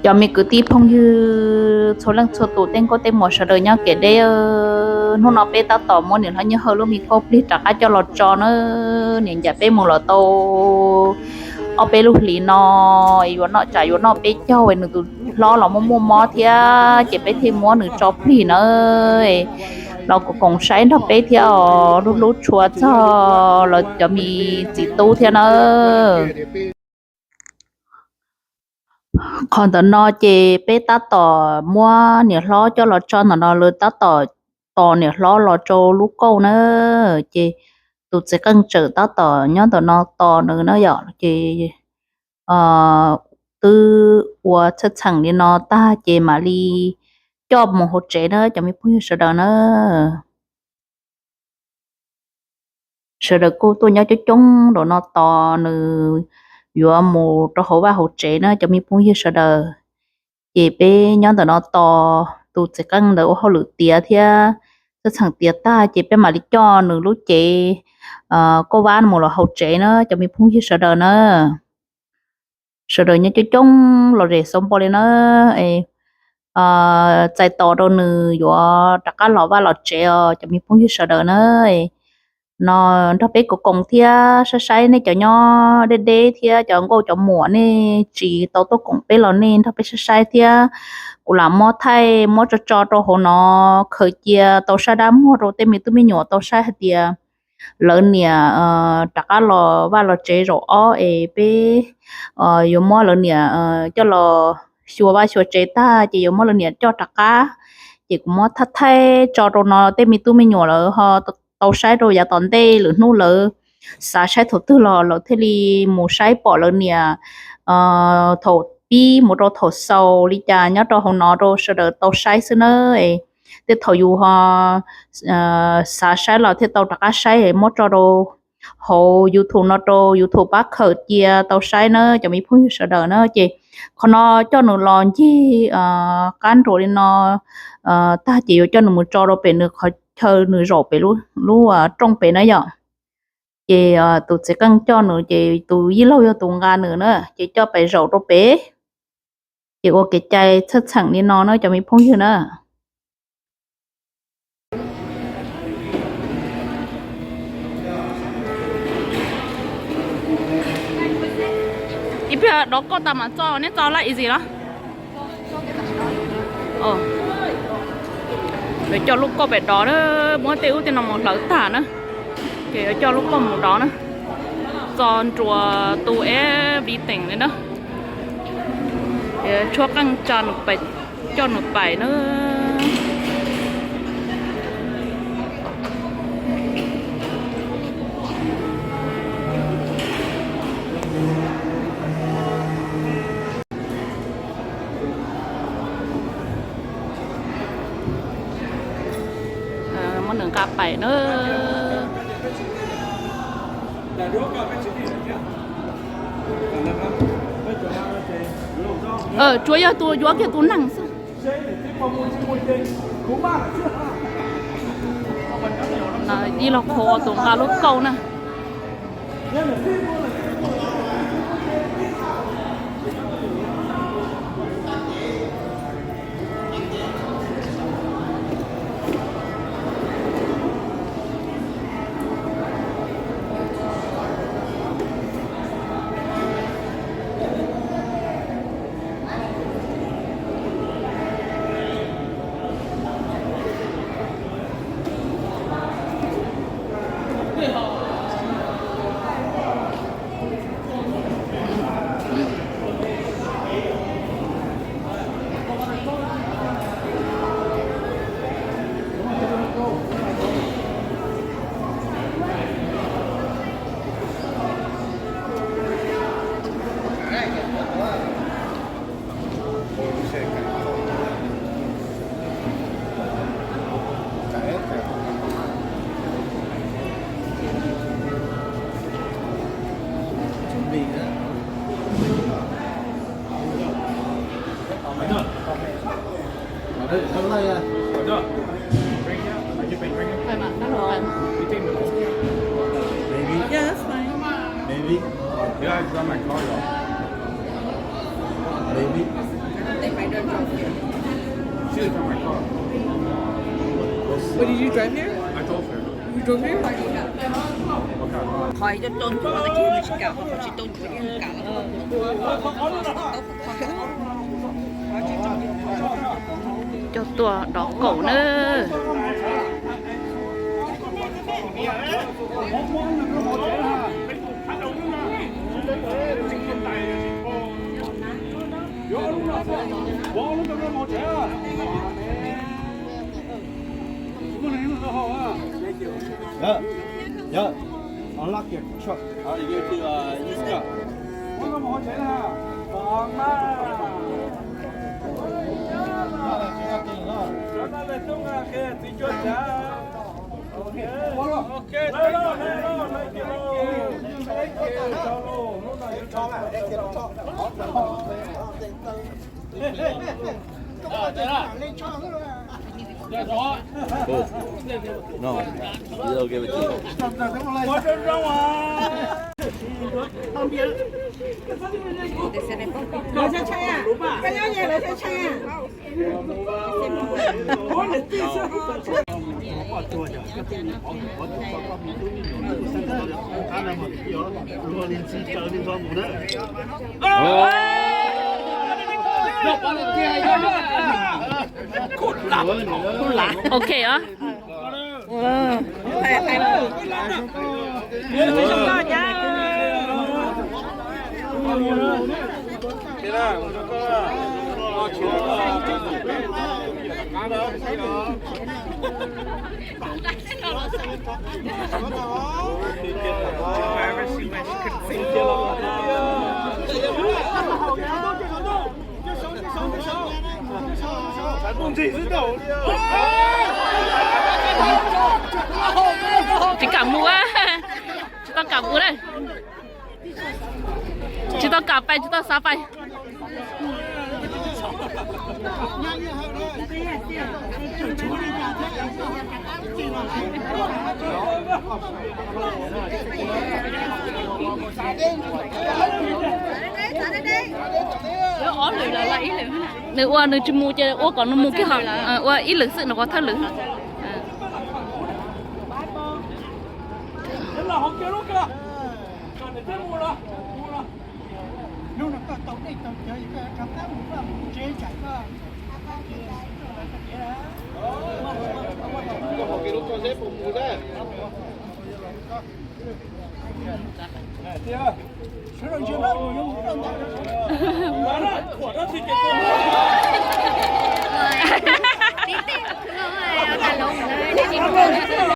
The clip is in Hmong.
Cov me kwv tij phooj ywg txhua leej txhua tus, tej nkauj tej muam sawv daws nyob kev deb, hnub no peb tab tom muab niam hlob Nyiaj Hawj lub me kauj plig rov qab coj los tso nawb. Niam ncaim peb mus los tau ob peb lub hlis no, yuav noj tsam yuav noj peb caug, nws tus hlob los muaj muaj mob thiab ces peb thiaj muab nws tso plig nawb. Los koom koom saib nrog peb thiab os, hlub hlub tshua txog los cov me txiv tub thiab nawb. Qhov ntawm no ces peb tab tom muab niam hlob coj los tso ntawm no, lawv tab tom tos niam hlob los rau lub kauj na. Ces tus txiv qeej tsawm tab tom nyob ntawm no tos nws na yom. Ces twb ua txhaj txheem li no tag ces mam li coj mus hauv tsev na cov me phooj ywg sawv daws na. Sawv daws kuj tuaj nyob coob coob nraum no tos nws yuav mus rau hauv vaj hauv tsev na cov me phooj ywg sawv daws. Ces peb nyob ntawm no tos tus txiv qeej ntawd ua hauj lwm tiav thiab txhaj txheem tiav tag ces peb mam li coj nws lub cev kauj vab mus los hauv tsev na cov me phooj ywg sawv daws na. Sawv daws nyob coob coob los zem xauv npo li na. Txais tos rau nws yuav rov qab los vaj los tsev os cov me phooj ywg sawv daws na. No nrog peb koom koom thiab saib saib nej cov nyob deb deb thiab cov nkauj cov muam nej tsis tau tuaj koom peb los nej nrog peb saib saib thiab. Kuv lam muab thaij muab tso tso rau hauv no, khaws cia tau saib dab muag rau tej me tub me nyuam tau saib hais tias lawv niam rov qab los vaj los tsev zaum ob es peb yuav muab lawv niam coj los xyuas vaj xyuas tsev tag ces yuav muab lawv niam coj rov qab. Ces kuv muab thaij thaij tso rau no tej me tub me nyuam lawv ho tau saib rau yav tom ntej, lwm hnub lawv xav saib thaum twg los lawv thiaj li mus saib pom lawv niam thaum pib mus rau thaum xaus li cas nyob rau hauv no rau sawv daws tau saib xwb na. Tej thaum yus ho xav saib los thiaj tau rov qab saib, muab tso rau hauv YouTube no rau YouTube pab khaws cia tau saib na cov me phooj ywg sawv daws na. Ces qhov no coj nws los ncig qab nruas li no tag ces yuav coj nws mus tso rau pem nws qhov chaw nws zaum pem lub rooj pem na yom. Ces tus txiv qeej coj nws ces tus yij laug yog tus nqa nws na ces coj pem zaum rau pem. Ces ua kev cai txhawj txheem li no na cov me phooj ywg na. Ib pliag dov kauj tas mam txo, neb txo laj easy los? Yuav coj lub kauj pem dov na, muab tej ub tej no mus hlawv tag na, ces yuav coj lub kauj mus dov na, txo nruas tu everything li na. Tshuab qeej tsa nws pais, coj nws pais na. Muab nws nqa pais na. Tsuav yog tus yuav kiag tus neeg xwb. Ib los qhuas tus nqa lub kauj na. Maybe. Yeah, that's fine. Maybe. Yeah, it's on my car, y'all. Wait, did you drive here? You drove here? Qhov coj tuaj ntsuav los tsis kam, qhov tsis tuaj ntsuav yeej kam los. Coj tuaj dov kaum na. Yeah, yeah. Unlock your truck. Uh, you go to, uh, used car. Cool. No, I'll give it to you. Ok os. Tsis kam mus, tsis tau kam mus na. Tsis tau kam pais, tsis tau xav pais. Nws ua nws tsis mus ces ua kom nws mus kiag ho. Ua ib lwm xwb, nws ua thawj lwm.